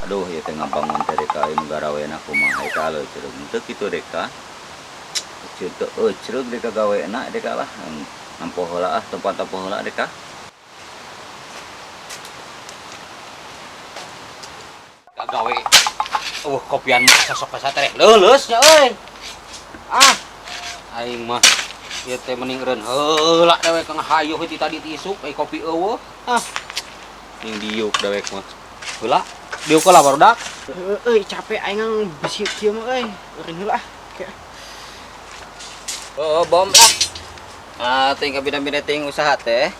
Aduh, ieu teh ngabangun teh deka nu garawena kumaha eta aleuceureuh henteu kitu deka. Eceuk teu euceureuh deka gawena deka lah. Nempo heula ah tempat tempo heula deka. Gawe eueuh kopian mah sosok ka teh leuleus nya euy. Ah, aing mah ieu teh mending eureun heula dewek ngahayuh ti tadi ti isuk ai kopi eueuh. Ah. Ning diuk dewek mah. Heula, diuk heula barudak. Heueuh euy capek aing bisi kieu mah euy. Eureun heula ah. Oh, bom lah. Ah, ting kabina-bina ting usaha teh.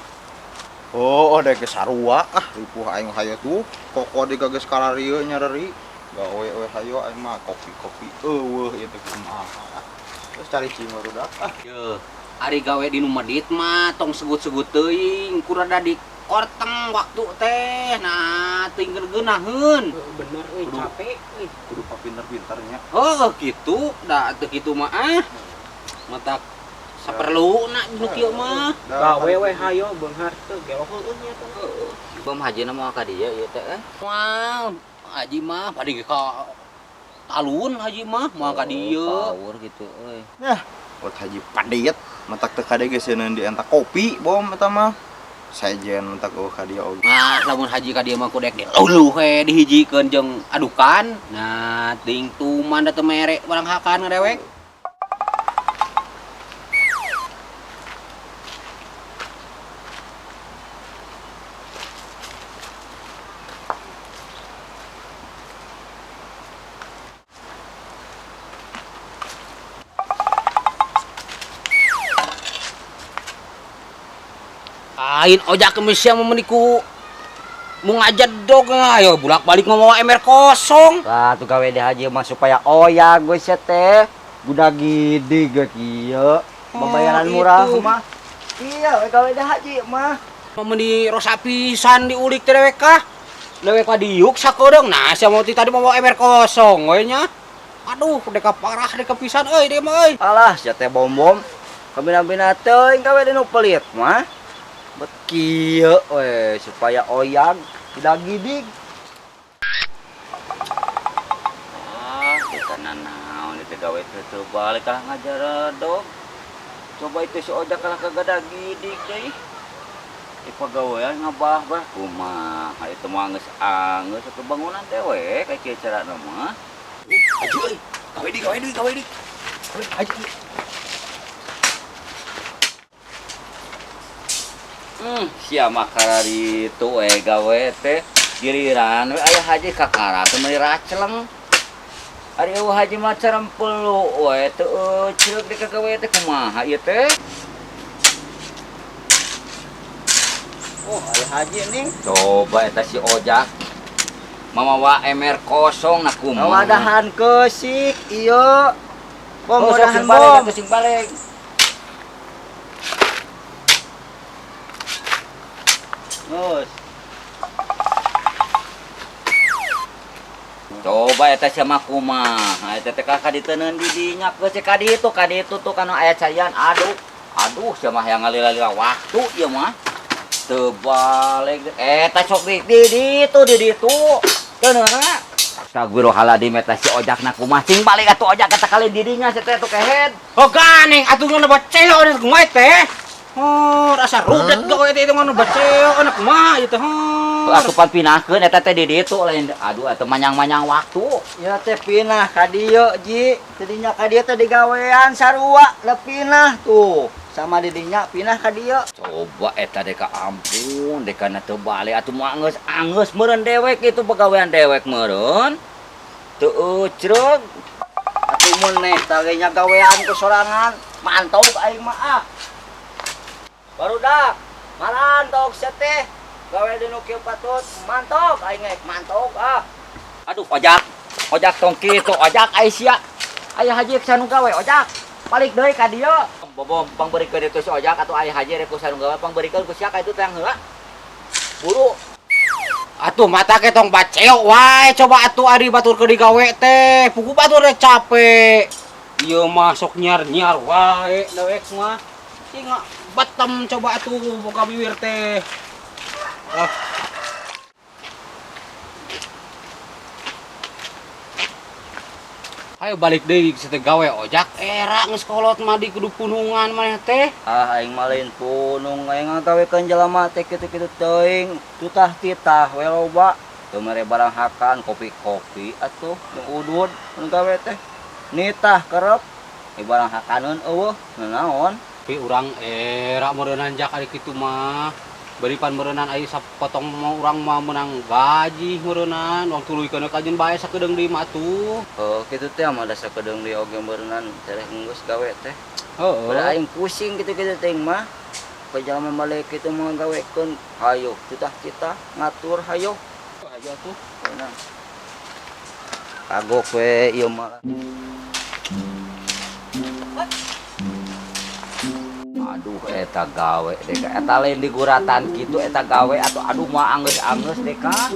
Oh, oh dek sarua ah ripuh aing hayo tuh. Koko di geus kararieu nyareri. Gawe we hayo aing mah kopi-kopi eueuh ieu teh kumaha. Terus cari cing barudak ah. Yeuh, ari gawe di nu medit mah tong segut-segut teuing, ku rada di korteng waktu teh. Nah, teuing geunaheun. Bener euy capek euy. Kudu papinter-pinternya. Heuh, kitu da teu kitu mah ah. Matak saperluna nu kieu mah. Gawe we hayo beunghar teu gelo heueuh nya teh. Bom hajina moal ka dieu ieu teh. Moal, haji mah bari ka talun haji mah moal ka dieu. Power gitu euy. Nah, buat haji padiet matak teu kade geus seuneun di entak kopi bom eta mah. Sejen matak eueuh ka dieu oge. Nah, lamun haji ka dieu mah kudek diluluh we dihijikeun jeung adukan. Nah, ting tuman da teu mere barang hakan ngadewek. Lain ojak ke misia memeniku mau ngajedog ayo bulak-balik ngomong ember kosong. Lah tuh gawe di haji mah supaya oya gue teh budak gede ge kieu. Babayaran murah mah. Iya, gawe di haji mah. Mau di rosa pisan diulik teh dewek kah? Dewek mah diuk sakedeung. Nah, sia mau ti tadi mau ember kosong we nya. Aduh, deka parah deka pisan euy deui mah euy. Alah, sia teh bom-bom. Kabina-bina teuing gawe di nu pelit mah. Bet kieu we supaya oyag tidak gidig. Ah, deka nanaon itu gawe teh teu balik kalah ngajaredog. Coba itu si ojak kalah kagak gidig deui. Di pagawean ngabah-bah kumaha itu mah geus anggeus kebangunan teh we ka kieu carana mah. Haji euy, gawe deui, gawe deui, gawe deui. Haji. Sia mah kararitu we gawe teh giliran we aya haji kakara teh meuni raceleng. Ari eueuh haji mah carempelu we teu euceuk di kagawe teh kumaha ieu teh? Oh, aya haji ning. Coba eta si ojak. Mamawa emer kosong na kumaha. Wadahan keusik ieu. Bom Oh, wadahan sing balik, bom. atuh sing balik. Terus. Coba eta sia mah kumaha. Eta teh ka diteunkeun di dinya geus ka ditu, ka ditu tuh kana aya caian. Aduh, aduh sia mah hayang ngalila-lila waktu ieu mah. Teu balik eta sok di ditu, di ditu. Teuneuna. Astagfirullahaladzim eta si ojakna kumaha. Sing balik atuh ojak eta kali di dinya sia teh atuh kehed. Oh ganeng atuh nu baceo eta kumaha teh. Oh, rasa rudet gawe teh itu mah nu baceo anak kumaha ieu teh. Atuh pan pinahkeun eta teh di ditu lain. Aduh atuh manyang-manyang waktu. Ya teh pinah ka dieu ji. Tidinya ka dieu teh digawean sarua da pinah tuh. Sama didinya pinah ka dieu. Coba eta deka ampun deka na teu balik atuh moal geus anggeus meureun dewek itu pagawean dewek meureun. Teu eucreug. Atuh mun neh tah ge nya gawean ku sorangan, mantog aing mah ah. Barudak, marantok sia teh. Gawe di nu kieu patut, mantog aing ge, mantog ah. Aduh ojak, ojak tong kitu, ojak ai sia. Aya haji sanu gawe ojak. Balik deui ka dieu. Bobom pangberikeun itu si ojak atuh aya haji rek ku sanu gawe pangberikeun ku sia ka itu teh heula. Buru. Atuh mata ke tong baceo wae coba atuh ari batur keur digawe teh. Pugu batur teh capek. Ieu mah sok nyiar-nyiar wae dewek mah. Inga betem coba atuh boga bibir teh. Ah. Ayo balik deui geus teh gawe ojak era geus kolot mah di kudu punungan maneh teh. Ah, aing mah lain punung, aing ngagawekeun jelema teh kitu-kitu teuing. Tutah titah we loba. Teu mere barang hakan kopi-kopi atuh nu udud nu gawe teh. Nitah kerep di barang hakaneun eueuh naon. Tapi urang era meureunan jak ari kitu mah. Beripan meureunan aya sapotong mah urang mah meunang gaji meureunan, wong tuluykeun ka jeung bae sakedeung deui mah atuh. Oh, kitu teh mah da sakedeung deui oge meureunan tereh geus gawe teh. Heeh. Bada aing pusing kitu-kitu teh mah. Ka jalma balik kitu mah gawekeun hayo titah-titah ngatur hayo. Hayo atuh. Beunang. Kagok we ieu mah. Aduh eta gawe deka eta lain diguratan kitu eta gawe atuh aduh mah anggeus-anggeus deka.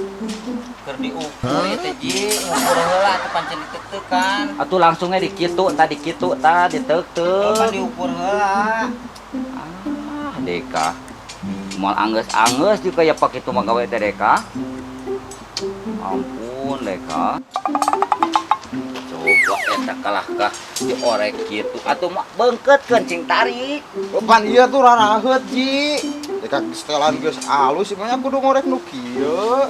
Keur diukur ieu teh ji, ukur heula atuh pancen diteuk-teukan. Atuh langsung ge dikitu tah dikitu tah diteuk-teuk. Pan diukur heula. Ah deka. Moal anggeus-anggeus juga ya pak kitu mah gawe teh deka. Ampun deka. Coba eta kalahkah diorek kitu atuh mah beungkeutkeun cing tarik. Pan ieu tuh raraheut ji. Deka setelan geus alus mah kudu ngorek nu kieu.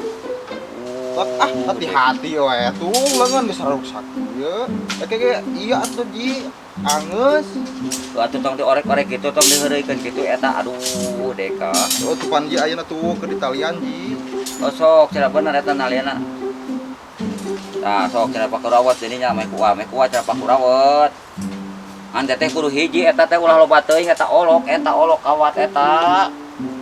Ah, hati-hati we tuh leungeun geus ruksak kieu. Deka ge iya atuh ji, angeus. Tuh atuh tong diorek-orek kitu tong diheureuykeun kitu eta aduh deka. Oh tuh pan ji ayeuna tuh ke ditalian ji. Oh sok cara bener eta naliana. Tah sok cara pakurawat jadinya meh kuah cara pakurawat. Ngan teh kudu hiji eta teh ulah loba teuing eta olok kawat eta.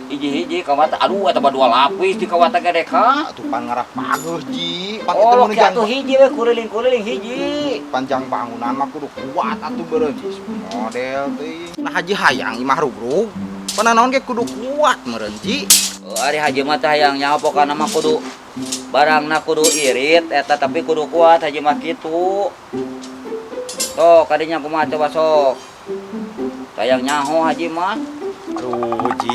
Hiji-hiji kawat aduh eta mah dua lapis di kawat teh deka. Atuh pan ngarah pageuh ji. Pan eta Olok mun ya atuh hiji we kuriling-kuriling hiji. Panjang bangunan mah kudu kuat atuh beureum ji model teuing. Nah haji hayang imah rugrug. Pananaon ge kudu kuat meureun ji. Oh, ari haji mah teh hayang nyaho pokana mah kudu barangna kudu irit eta tapi kudu kuat haji mah kitu. Sok kadinya kumaha coba sok. Hayang nyaho haji mah. Aduh ji.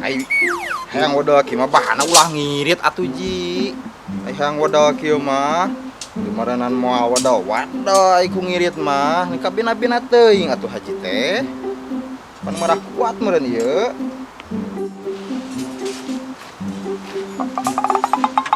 Ai hayang modal kieu mah bahana ulah ngirit atuh ji. Ai hayang modal kieu mah dimaranan moal wadal wadal ai ku ngirit mah ni kabina-bina teuing atuh haji teh. Pan marah kuat meureun ieu.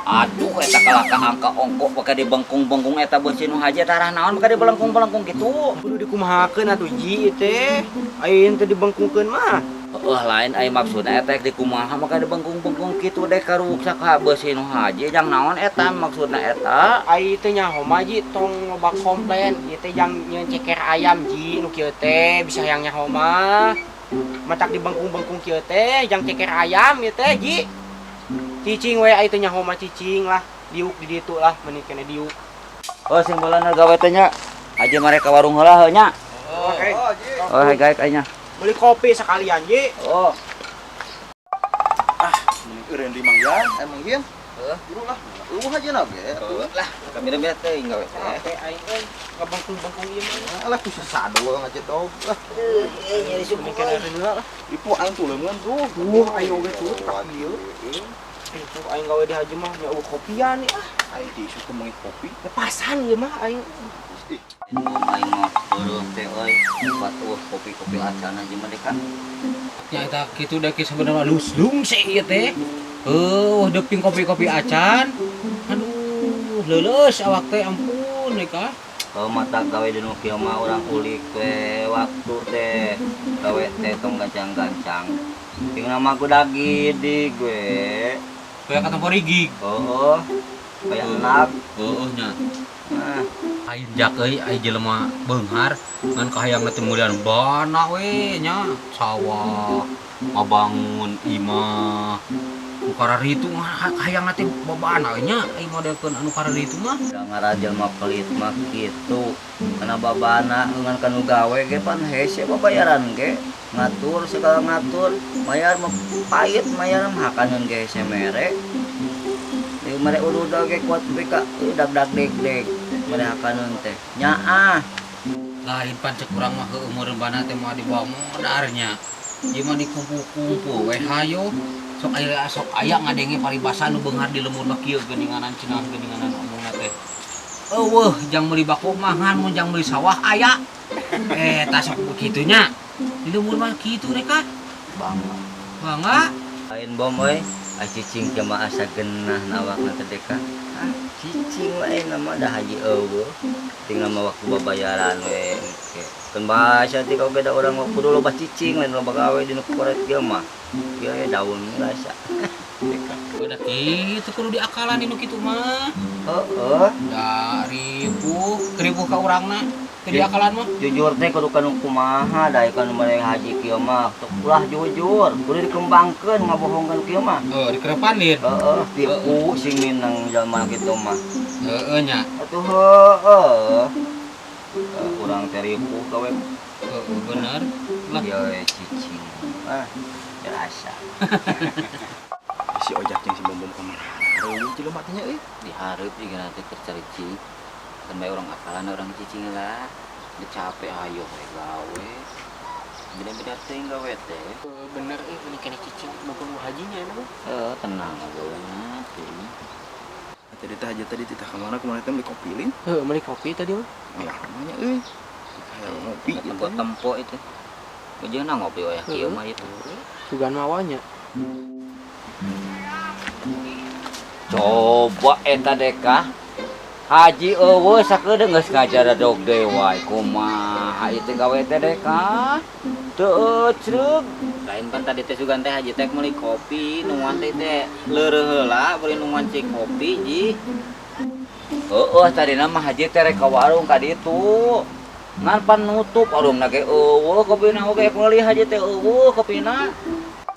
Aduh eta kalah ka angka ongkok pake dibengkung-bengkung eta beusi nu haji tarah naon pake dibelengkung-belengkung kitu. Kudu dikumahakeun atuh ji teh. Ayeuna teh dibengkungkeun mah. Heuh lain ai maksudna eta dikumaha maka dibengkung-bengkung kitu deh karuksak ka beusi nu haji jang naon eta maksudna eta. Ai teh nyaho mah ji tong loba komplain ieu teh jang nyeun ceker ayam ji nu kieu teh bisa hayang nyaho mah. Matak dibengkung-bengkung kieu teh jang ceker ayam ieu teh ji. Cicing we ai teh nyaho mah cicing lah, diuk di ditu lah meni kene diuk. Oh sing bolana gawe teh nya. Haji mereka warung heula heuh nya. Oke. Oh hai gaek aya nya. Beli kopi sekalian ji. Oh. Ah, meni eureun di Mang Yan, emang Yan. Heuh. Buru lah. Eueuh aja na ge. Heuh lah, kami demi teh gawe teh. Teh aing euy, ngabengkung-bengkung ieu mah. Alah ku sasadol ngajedog. Lah, Nyeri suku. Meni kene eureun heula lah. ipu aing tuh leungeun tuh. Duh, aing oge tuh tak ieu. Itu aing gawe di haji mah nya eueuh kopian nih ah. Aing ti isu teu meungi kopi. Lepasan ieu mah aing. Ih, Aing mah beureum teh euy, batuh kopi-kopi acan aja mah deka. Ya eta kitu deh sebenarnya lus lungseh ieu teh. Heuh, deping kopi-kopi acan. Aduh, leuleus awak teh ampun deka. Oh mata gawe di nu kieu mah urang ulik we waktu teh gawe teh tong gancang-gancang. Jeung nama kuda gidi gue. Kayak kata gig. Heeh. Kayak enak. Heeh nya. Nah, Aing jak euy, ai jelema beunghar ngan kahayang teh mulian bana we nya sawah ngabangun imah. Nu kararitu mah kahayang teh babana we nya ai modelkeun anu kararitu mah. Da ngaran jelema pelit mah kitu. Kana babana ngan kanu gawe ge pan hese babayaran ge. Ngatur segala ngatur, mayar mah pahit mayar mah hakaneun ge hese mere. Ieu mere udud ge kuat we ka dag-dag deg-deg. Mere hakaneun teh. Nyaah. Lain pan cek urang mah heueuh meureun bana teh moal dibawa modar nya. Ieu mah dikumpul-kumpul we hayo. Sok aya sok aya ngadenge paribasa nu beunghar di lembur mah kieu geuninganan cenah geuninganan omongna teh. Eueuh jang meuli bako mah ngan mun jang meuli sawah aya. Eta sok kitu nya. Di lembur mah kitu rek ah. Bangga. Bangga. Lain bom euy, ai cicing teh mah asa geunah na awakna teh deka. Ah, cicing lain mah da haji eueuh. Tinggal mah waktu babayaran we engke. Keun bahasa ti oge da urang mah kudu loba cicing lain loba gawe di nu koret ge mah. Ieu we daun rasa. Deka. Udah kitu kudu diakalan di nu kitu mah. Heeh. Da ripuh, ripuh ka urangna. Teu diakalan mah. Jujur teh kudu kanu kumaha da kanu maneh haji kieu mah. Tok ulah jujur, kudu dikembangkeun ngabohongkeun kieu mah. Heuh, dikerepan lin. Heeh, tipu sing minang jalma kitu mah. Heeh nya. Atuh heeh. Urang teh ripuh gawe. Heeh bener. Lah ieu we cicing. Ah, rasa. Si Ojak jeung si Bom-bom ka mana? Eueuh jelema teh nya euy. Dihareup juga nanti keur cicing. Kan bae urang akalan urang cicing lah. Udah capek ayo we gawe. Beda-beda teuing gawe teh. Bener euy mending keneh cicing bom hajinya eta mah. Heeh, tenang gawe na teuing. Tadi teh haji tadi titah ka mana kemarin teh beli kopi lin. Heeh, beli kopi tadi mah. Ya, namanya euy. Kayak ngopi gitu. Tempo-tempo itu. Ujungna ngopi we kieu mah itu. Sugan mawanya. Coba eta deka. Haji eueuh sakedeung geus ngajaradog deui wae kumaha ieu teh gawe teh deka. Teu ecreug. Lain pan tadi teh sugan teh haji teh meuli kopi nungguan teh teh leureuh heula bari nungguan cik kopi ji. Heueuh tadina mah haji teh rek ka warung ka ditu. Ngan pan nutup warungna ge eueuh kopina oge meuli haji teh eueuh kopina.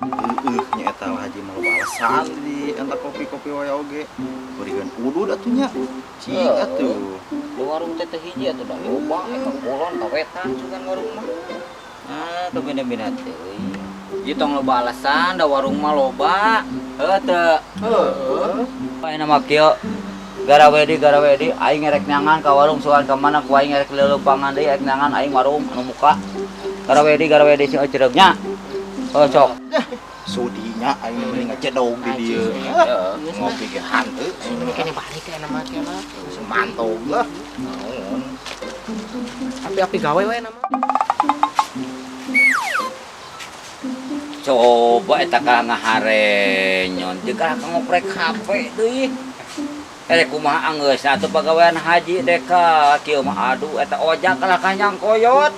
Heueuh nya eta haji mah loba alasan di eta kopi-kopi wae oge. Berikan udud atuh nya. Cik atuh. Di warung teh teh hiji atuh da loba ka kulon ka wetan sugan warung mah. Ah, teu bina-bina teuing. Ieu tong loba alasan da warung mah loba. Heuh teu. Heueuh. Ayeuna mah kieu. Garawedi aing ngerek neangan ka warung sugan ka mana ku aing ngerek leuleumpangan deui aing neangan aing warung anu muka. Garawedi sing ecereug nya. Oh sok. Sudinya aing mending ngecedog di dieu. Heeh. Ngopi ge hanteu. Ini kene balik ka nama kieu mah. Mantog lah. Naon. Api-api gawe we nama. Coba eta ka ngaharenyon jeung ka ngoprek HP deui. Kumaha anggeus atuh pagawean haji deka kieu mah aduh eta ojak lah kanyang koyot.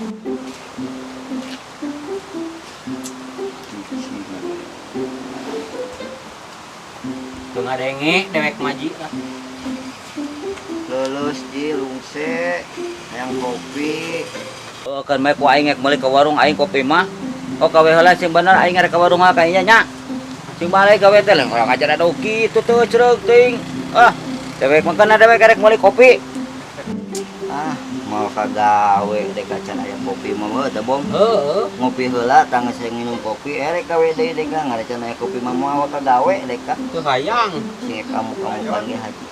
Teu ngadenge dewek maji lah. Leuleus ji lungse hayang kopi. Heuh kan mah ku aing rek meuli ka warung aing kopi mah. Oh gawe heula sing bener aing rek ka warung ka ieu nya. Sing balik gawe teh lah urang ajar adu kitu teu cereug teuing. Ah, dewek mah kana dewek rek meuli kopi. Ah, mau kagawe dek can aya kopi mah heuh teh bom. Heueuh. Ngopi heula tanggeus nginum kopi erek gawe deui dek ngarecan aya kopi mah moal kagawe dek. Teu hayang. Sing kamu-kamu ge haji.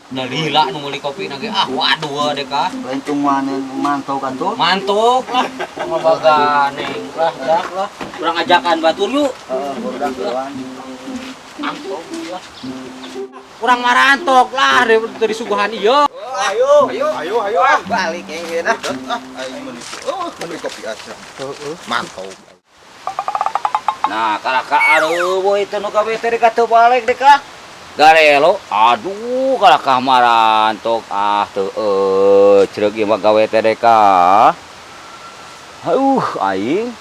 Da lila nu meuli kopi na ge ah waduh dek ah. Lain tungguaneun mantau atuh. Mantuk lah. Ngabaganeng lah dak lah. Urang ajakan batur yuk. Heeh, barudak kawan. Antok lah. Urang marantok lah dari suguhan ieu. Ayo, ayo, ayo, ayo. Balik yang dah. Ah, aing meuli. Oh, meuli kopi aja. Heeh. Mantap. Nah, kalaka aruh itu nu gawe teh ka teu balik dek ah. Garelo, aduh kalaka marantok ah teu cereug ieu mah gawe teh dek ah. Aduh aing.